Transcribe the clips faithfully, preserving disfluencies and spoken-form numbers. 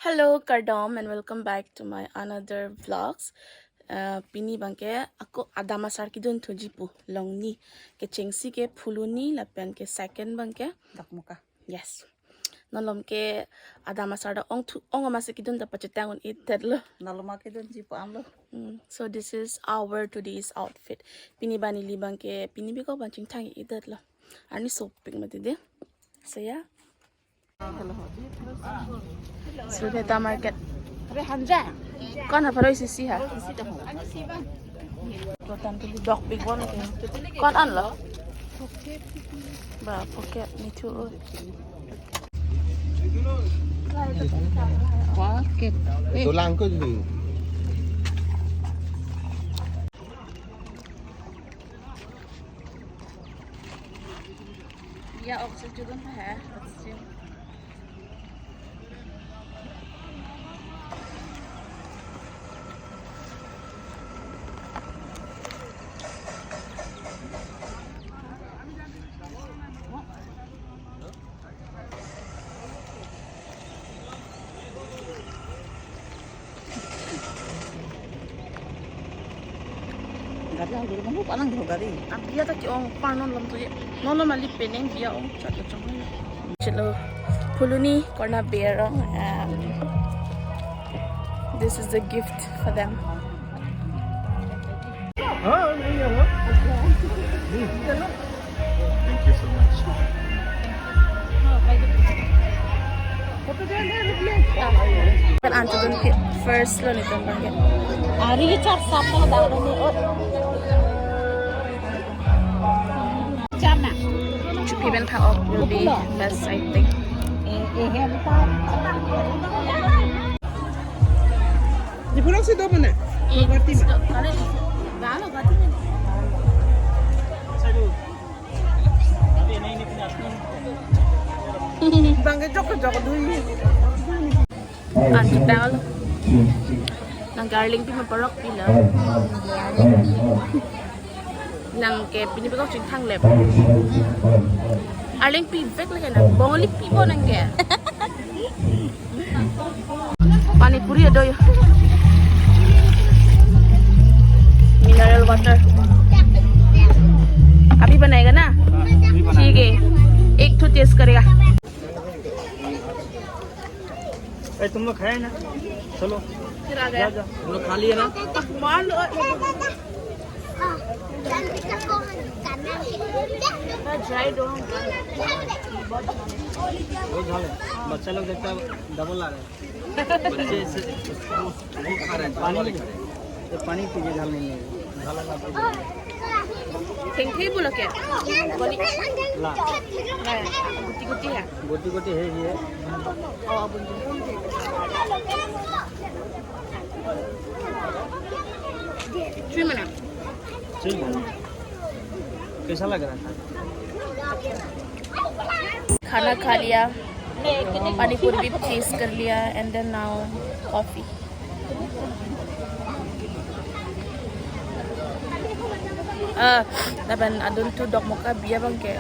Hello, kardom, and welcome back to my another vlogs. Uh, pini abangke ako adam asar kedunthuji pu, longni, kechengsi ke phuluni lapen ke second abangke Dokmoka. Yes. Non malom ke adam asar ta ongthu ong amatsi kedun ta pachetang un-edetlo. Naloma kedunji pu anlo. Mm, so this is our today's outfit. Pini abang neli abangke pini bikok abang chingthang-edetlo. Arni sopik mati de. So yeah. Sudeta market. Kon ha pharo isi isi ha? Totan ke dok big one ke. Kon anlo? Ba pocket ni thu. Pocket. Eh. Tulang ko dulu. Ya, oxygen ha. Gari ang dulu kamu palang dulu gari. Abia ta ke-ong par non malom tu ye. Non malom ali peneng bia ong chat chat. Chalo, phuluni korna berong. Um, this is the gift for them. Thank you so much. Kan anto dun ke first lo ni tong bangke. Ari char sap na daw ni ot. Char na. Chupi ben pha ok will be best, I think. Eh, eh, hem pa. Di pulang si dobo na. Guwahati ma. Bangke jok jok dui. Ang kita nang garling pi maparok pila. Nang ke pini bikok chingthang lep. Arleng pivek lagi na, bongli pipo nang ke. Pani puri ado ya. Mineral water. Abhi banayega na? ठीक है, एक ठो taste करेगा। ए, तुम लोग खाए ना? चलो। फिर आ गया। जा, जा। हम लोग खा लिए ना? मान लो। Dry dough। बहुत झाल है। बच्चा लोग देखता है, डबल ला रहे हैं। बच्चे से, वो, वो खा रहे हैं, पानी नहीं। तो पानी पीजिए, झाल नहीं है। झाल लगा पीजिए। Thengthe pulo ke? Boni? La। La, guti guti hai? Guti guti hai, ye। Oh, abun tu। Sweet bana। Sweet bana। कैसा लग रहा है? खाना खा लिया, पानी पूरी भी टेस्ट कर लिया, and then now coffee। Ah, lapen adun tu Dokmoka bia abangke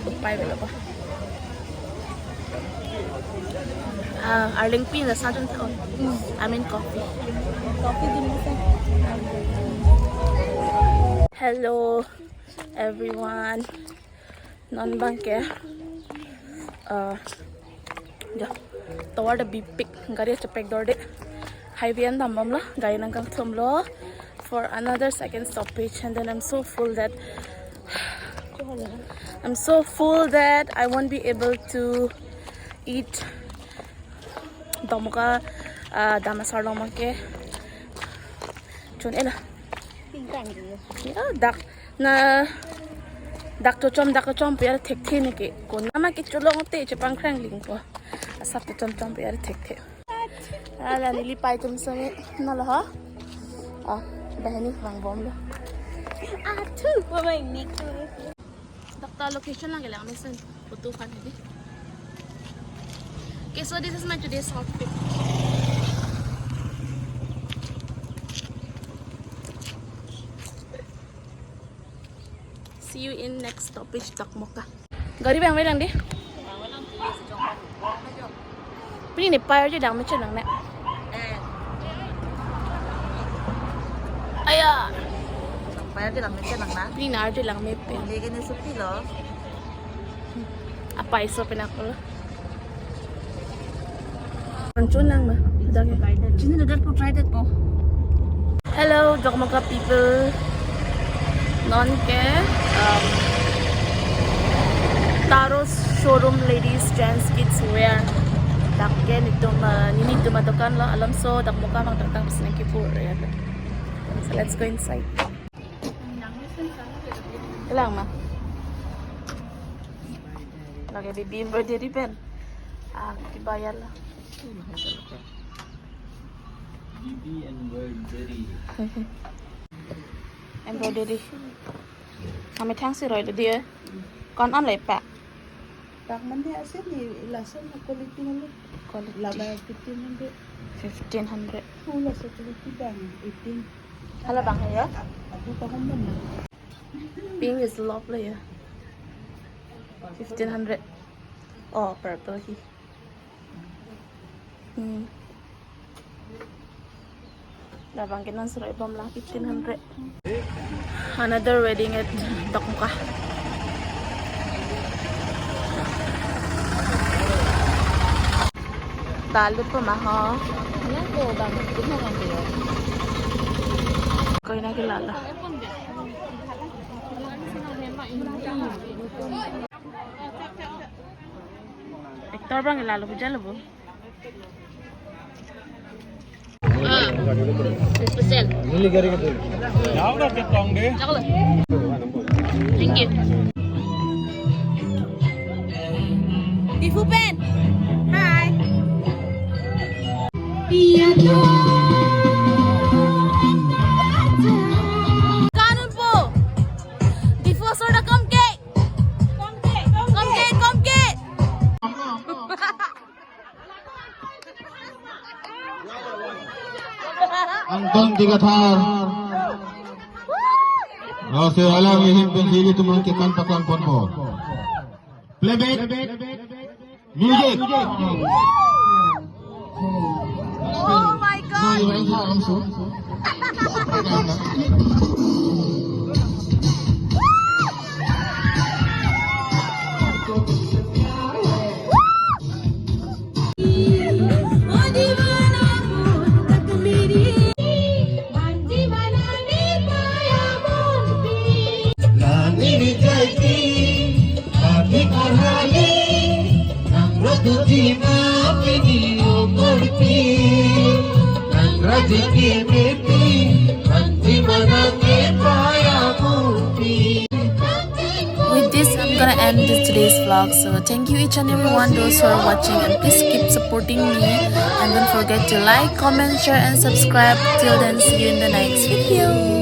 upai bela ba. Ah, arleng pi na sa jun ta on. I mean coffee. Coffee din mo sa. Hello, everyone. Non abangke, uh, ya, tovar ta bipik, gari chepek dorde. Highway an dambomlo, gari nangkangthumlo for another second stoppage, and then I'm so full that, I'm so full that I won't be able to eat Dokmoka, uh, adam asar along abangke. Chun ela. Ya, dak na dak chochom, dak chochom pu ya thekthe neke. Konat ma kecholong te chepangkrang lingpo. Asap chochom chom pu ya thekthe. Ala neli pai atum sami nalo ha. Ah, banghini vangbomlo. Athu, mama ini. Dokta location lang kelang mesen. Photo kan ini. Okay, so this is my today's outfit. See you in next stoppage, Dokmoka. Gari bang lang di. Pini ne payar je dang meche nang ne. Eh. Aya. Payar je dang meche nang na. Pini ne arje lang mepe. Lege ne supi lo. Apa iso penakul. Anchun lang na. Dang. Chini dadat po, try dat po. Hello, Dokmoka people. Non ke, um, Taro showroom ladies, gents, kids wear. Dak ke netum, uh, nelitum adokan lo, alam so Dokmoka mang tangtang pis nangkepur ya. So let's go inside. Lang ma. Lake baby embroidery pen. Ah, kibayar la. Baby embroidery. Embroidery. Kami thang si roi lo dia. Kon an le pa. Pak mandi asin ni lason quality nalo. Quality. Laba fifteen hundred. Fifteen hundred. Ula so quality bang eighteen. Hala bang ya? Abu tahun mana? Pink is love lo ya. Fifteen hundred. Oh, purple hi. Hmm. Labang ke non suroi bom lang fifteen hundred. Another wedding at Dokmoka. Dalit po ma ho. Yan po bang, ito mo kan kayo. Koy na kilala. Actor bang kilala po dyan lo po. Ah, special. Chaklo. Thank you. Diphu pen. Hi. Kanun po. Diphu asor ta kom ke. Kom ke, kom ke. Anton Tigathar. Lasi alang ihin pen nelitum nangkekan paklang ponpo. Playback. Music. Oh my God. With this, I'm gonna end this today's vlog. So thank you each and everyone, those who are watching, and please keep supporting me. And don't forget to like, comment, share, and subscribe. Till then, see you in the next video.